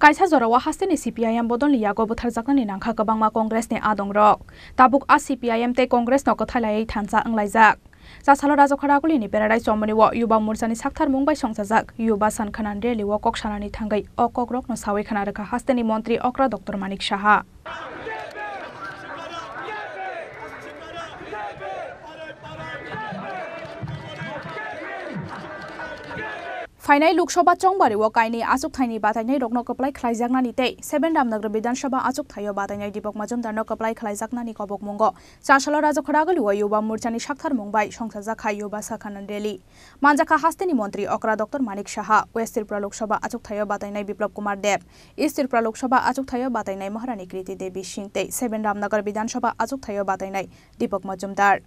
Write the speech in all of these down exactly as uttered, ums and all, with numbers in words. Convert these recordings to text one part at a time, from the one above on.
Kaisa jorao hasteni C P I M bodolni yago bwtharjaknani nangkha kwbangma Congressni adongrok. Tabuk a C P I M tei Congressno kwthalaiwi thansa wnglaijak. Chasalo Rajakhara Agulini Paradise Chomoni o Yuba Morchani sakthar mung bai songchajak Yuba San Khanan Rally o kok sanani thangwi o kokrokno sawi khna rwkha hasteni montri okra Doctor Manik Saha. Phainai Lok Sabha chongbario kainwi achukthai ni batainai rokno kwplai khlaijaknani tei Seven Ramnagar Bidhan Sabha achukthai o batainai Deepak Majumdar no kwplai khlaijaknani kobok mungo Chasalo Rajakhara Agulio Yuba Morchani sakthar mung bai songchajak kha Yuba Sakhanan Rally. Manjakha hasteni montri okra Doctor Manik Saha, West Tripura Lok Sabha achukthai o batainai Biplab Kumar Deb, East Tripura Lok Sabha achukthai o batainai Maharani Kriti Devi Singh tei Seven Ramnagar Bidhan Sabha achukthai o batainai Deepak Majumdar.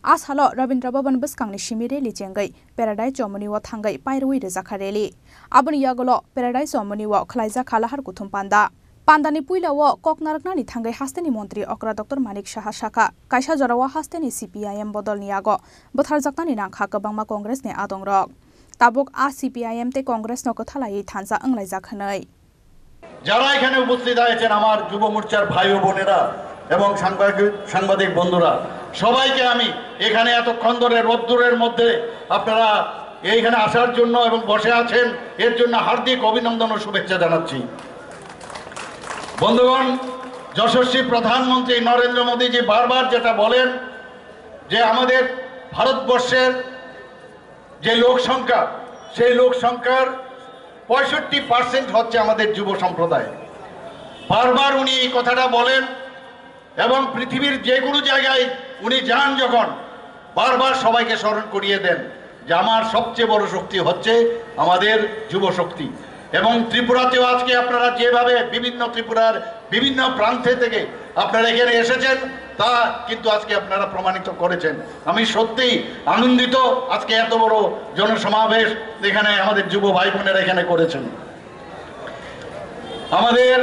A salo Rabindra Bhavan bwskangni simi rally chengwi Paradise Chomoni o thangwi pairwi rwjakha rally. Aboni yagulo Paradise Chomoni o khwlaijakha lahar kuthum panda. Pandani puila o kok narwknani thangwi hasteni montri okra Doctor Manik Saha sakha, kaisa jorao hasteni C P I M bodolni yago bwtharjaknani nangkha kwbangma Congressni adongrok. Tabuk a C P I M tei Congressno kwthalaiwi thansa wnglaijak hwnwi. যারা এখানে উপস্থিত হয়েছেন, আমার যুব মোর্চার ভাই ও বোনেরা এবং সাংবাদিক, সাংবাদিক বন্ধুরা, সবাইকে আমি এখানে এতক্ষণ ধরে রোদ্দুরের মধ্যে আপনারা এইখানে আসার জন্য এবং বসে আছেন, এর জন্য হার্দিক অভিনন্দন ও শুভেচ্ছা জানাচ্ছি। বন্ধুগণ, যশস্বী প্রধানমন্ত্রী নরেন্দ্র মোদীজি বারবার যেটা বলেন যে আমাদের ভারতবর্ষের যে লোক সংখ্যা, সেই লোক সংখ্যার পঁয়ষট্টি পার্সেন্ট হচ্ছে আমাদের যুব সম্প্রদায়। বারবার উনি এই কথাটা বলেন এবং পৃথিবীর যে কোনো জায়গায় উনি যান যখন, বারবার সবাইকে স্মরণ করিয়ে দেন যে আমার সবচেয়ে বড় শক্তি হচ্ছে আমাদের যুব শক্তি। এবং ত্রিপুরাতেও আজকে আপনারা যেভাবে বিভিন্ন ত্রিপুরার বিভিন্ন প্রান্তে থেকে আপনারা এখানে এসেছেন, তা কিন্তু আজকে আপনারা প্রমাণিত করেছেন। আমি সত্যিই আনন্দিত আজকে এত বড় জনসমাবেশ এখানে আমাদের যুব ভাই বোনেরা এখানে করেছেন। আমাদের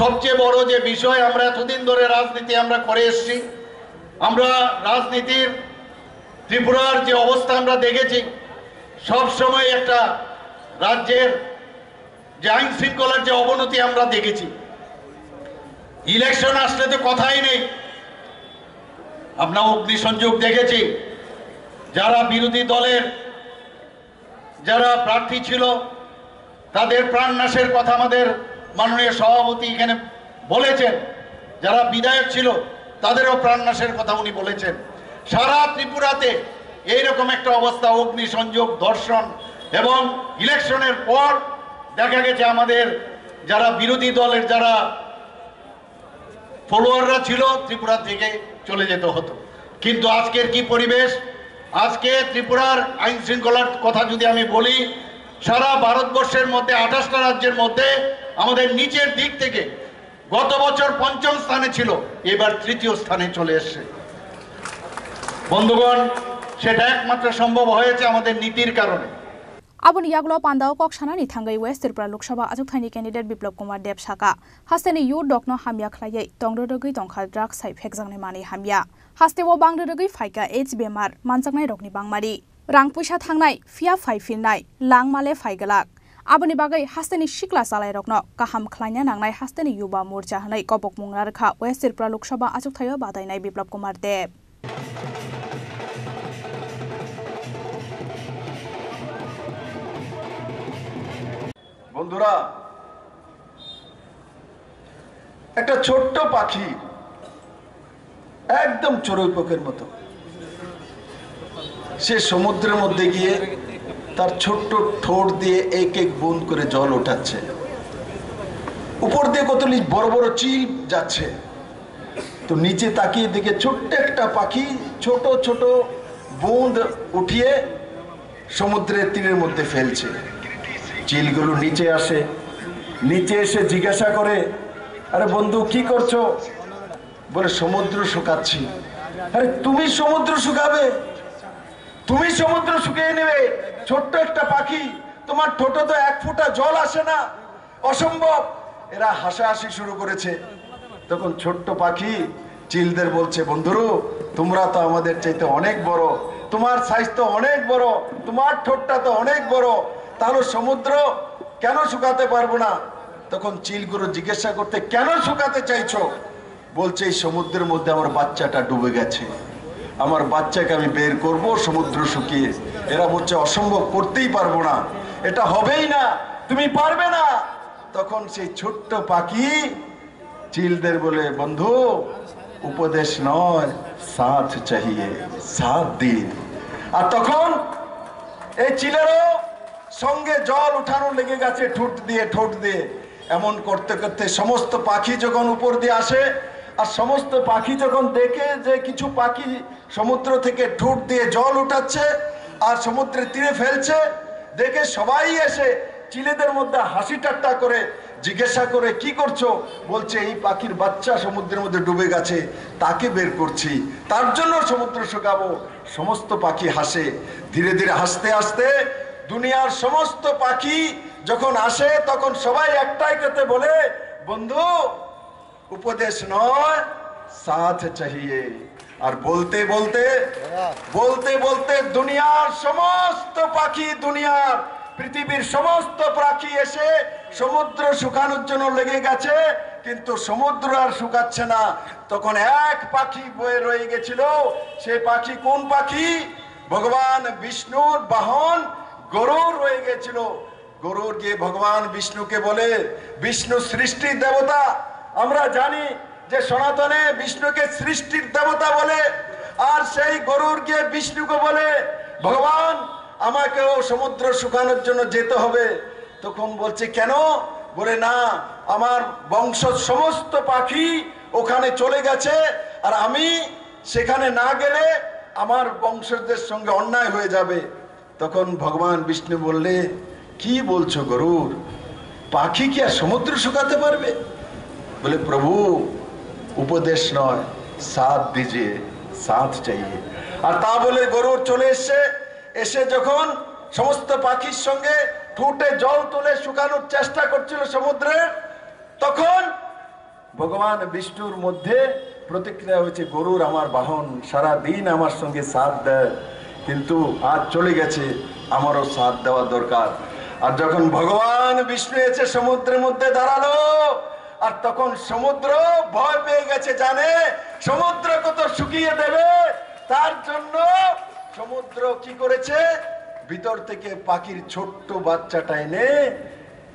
সবচেয়ে বড় যে বিষয়, আমরা এতদিন ধরে রাজনীতি আমরা করে এসেছি, আমরা রাজনীতির ত্রিপুরার যে অবস্থা আমরা দেখেছি, সব সময় একটা রাজ্যের যে আইন শৃঙ্খলার যে অবনতি আমরা দেখেছি, ইলেকশন আসলে তো কথাই নেই। আমরা অগ্নিসংযোগ দেখেছি, যারা বিরোধী দলের যারা প্রার্থী ছিল, তাদের প্রাণনাশের কথা আমাদের মাননীয় সভাপতি এখানে বলেছেন। যারা বিধায়ক ছিল, তাদেরও প্রাণনাশের কথা উনি বলেছেন। সারা ত্রিপুরাতে এইরকম একটা অবস্থা, অগ্নিসংযোগ, ধর্ষণ এবং ইলেকশনের পর দেখা গেছে আমাদের যারা বিরোধী দলের যারা ফলোয়াররা ছিল, ত্রিপুরা থেকে চলে যেতে হতো। কিন্তু আজকের কি পরিবেশ? আজকে ত্রিপুরার আইন শৃঙ্খলার কথা যদি আমি বলি, সারা ভারতবর্ষের মধ্যে আঠাশটা রাজ্যের মধ্যে আমাদের নিচের দিক থেকে গত বছর পঞ্চম স্থানে ছিল, এবার তৃতীয় স্থানে চলে এসছে। বন্ধুগণ, সেটা একমাত্র সম্ভব হয়েছে আমাদের নীতির কারণে। Aboni yagulo pandao kok sanani thangwi West Tripura Lok Sabha achukthai ni candidate Biplab Kumar Deb saka, hasteni youth rokno hamya khlaiwi tong rwrwgwi tongkha drugs hai phekjaknai manwi hamya. Hasteo bang rwrwgwi phaikha AIDS bemar manjaknai rokni bangmari. Rang puisa thangnai, phiya phai phinnai, langmale phai glak. Aboni bagwi hasteni sikla chalairokno kaham khlaina nangnai hasteni Yuba Morcha hwnwi kobokmung narwkha West Tripura Lok Sabha achukthaio batainai Biplab Kumar Deb. বন্ধুরা, একটা ছোট্ট পাখি, একদম চড়ুই পোকের মতো, সে সমুদ্রের মধ্যে গিয়ে তার ছোট্ট ঠোঁট দিয়ে এক এক বুন্দ করে জল ওঠাচ্ছে। উপর দিয়ে কত লি-, বড় বড় চিল যাচ্ছে। তো নিচে তাকিয়ে দেখে ছোট্ট একটা পাখি ছোট ছোট বুন্দ উঠিয়ে সমুদ্রের তীরের মধ্যে ফেলছে। চিলগুলো নিচে আসে, নিচে এসে জিজ্ঞাসা করে, "আরে বন্ধু, কি করছো?" বলে, "সমুদ্র শুকাচ্ছি।" "আরে, তুমি সমুদ্র শুকাবে? তুমি সমুদ্র শুকিয়ে নেবে? ছোট্ট একটা পাখি, তোমার ঠোঁটো তো এক ফোঁটা জল আসে না, অসম্ভব।" এরা হাসাহাসি শুরু করেছে। তখন ছোট্ট পাখি চিলদের বলছে, "বন্ধুরু, তোমরা তো আমাদের চাইতে অনেক বড়, তোমার সাইজ তো অনেক বড়, তোমার ঠোঁটটা তো অনেক বড়, তাহলে সমুদ্র কেন শুকাতে পারবো না?" তখন চিলগুলো জিজ্ঞাসা করতে, "কেন শুকাতে চাইছো?" বলছে, "এই সমুদ্রের মধ্যে আমার বাচ্চাটা ডুবে গেছে, আমার বাচ্চাকে আমি বের করব সমুদ্র শুকিয়ে।" এরা বলছে, "অসম্ভব, করতেই পারবো না, এটা হবেই না, তুমি পারবে না।" তখন সেই ছোট্ট পাখি চিলদের বলে, "বন্ধু, উপদেশ নয়, সাথ চাহিয়ে, সাথ দিন।" আর তখন এই চিলেরও সঙ্গে জল উঠানো লেগে গেছে, ঠোঁট দিয়ে, ঠোঁট দিয়ে। এমন করতে করতে সমস্ত পাখি যখন উপর দিয়ে আসে, আর সমস্ত পাখি যখন দেখে যে কিছু পাখি সমুদ্র থেকে ঠোঁট দিয়ে জল উঠাচ্ছে আর সমুদ্রের তীরে ফেলছে, দেখে সবাই এসে চিলেদের মধ্যে হাসি ঠাট্টা করে জিজ্ঞাসা করে, "কি করছো?" বলছে, "এই পাখির বাচ্চা সমুদ্রের মধ্যে ডুবে গেছে, তাকে বের করছি, তার জন্য সমুদ্র শুকাবো।" সমস্ত পাখি হাসে। ধীরে ধীরে হাসতে হাসতে দুনিয়ার সমস্ত পাখি যখন আসে, তখন সবাই একটাই কথা বলে, "বন্ধু, উপদেশ নয়, সাথ চাহিয়ে।" আর বলতে বলতে, বলতে বলতে দুনিয়ার সমস্ত পাখি, দুনিয়ার, পৃথিবীর সমস্ত পাখি এসে সমুদ্র শুকানোর জন্য লেগে গেছে, কিন্তু সমুদ্র আর শুকাচ্ছে না। তখন এক পাখি বয়ে রয়ে গেছিল। সে পাখি কোন পাখি? ভগবান বিষ্ণুর বাহন গরুড় রয়ে গেছিল। গরুড় গিয়ে ভগবান বিষ্ণুকে বলে, বিষ্ণু সৃষ্টির দেবতা, আমরা জানি যে সনাতনে বিষ্ণুকে সৃষ্টির দেবতা বলে। আর সেই গরুড় গিয়ে বিষ্ণুকে বলে, "ভগবান, আমাকেও সমুদ্র শুকানোর জন্য যেতে হবে।" তখন বলছে, "কেন?" বলে, "না, আমার বংশ সমস্ত পাখি ওখানে চলে গেছে, আর আমি সেখানে না গেলে আমার বংশজদের সঙ্গে অন্যায় হয়ে যাবে।" তখন ভগবান বিষ্ণু বললে, "কি বলছো গরুড়? পাখি কি আর সমুদ্র শুকাতে পারবে?" বলে, "প্রভু, উপদেশ নয়, সাথ দিজিয়ে, সাথ চাইয়ে।" আর তা বলে গরুড় চলে এসছে। এসে যখন সমস্ত পাখির সঙ্গে ঠোঁটে জল তুলে শুকানোর চেষ্টা করছিল সমুদ্রের, তখন ভগবান বিষ্ণুর মধ্যে প্রতিক্রিয়া হয়েছে, "গরুড় আমার বাহন, সারা দিন আমার সঙ্গে সাথ দেয়, কিন্তু আজ চলে গেছে, আমারও সাথ দেওয়া দরকার।" আর যখন ভগবান বিষ্ণু এসে সমুদ্রের মধ্যে দাঁড়ালো, আর তখন সমুদ্র ভয় পেয়ে গেছে, জানে সমুদ্র কত শুকিয়ে দেবে, তার জন্য সমুদ্র কি করেছে, ভিতর থেকে পাখির ছোট্ট বাচ্চাটা এনে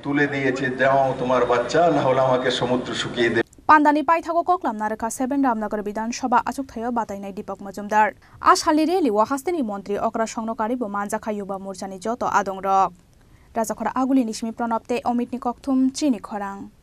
তুলে দিয়েছে, "যাও তোমার বাচ্চা, না হলে আমাকে সমুদ্র শুকিয়ে দেবে।" Pandani paithago koklam narwkha seven Ramnagar Bidhan Sabha achukthai o batainai Deepak Majumdar. A salni rally o hasteni montri Okra Songno karibo manjakha Yuba Morchani joto adongrok. Rajakhor Aguli ni simi Pranab tei Omit ni kokthum chini khorang.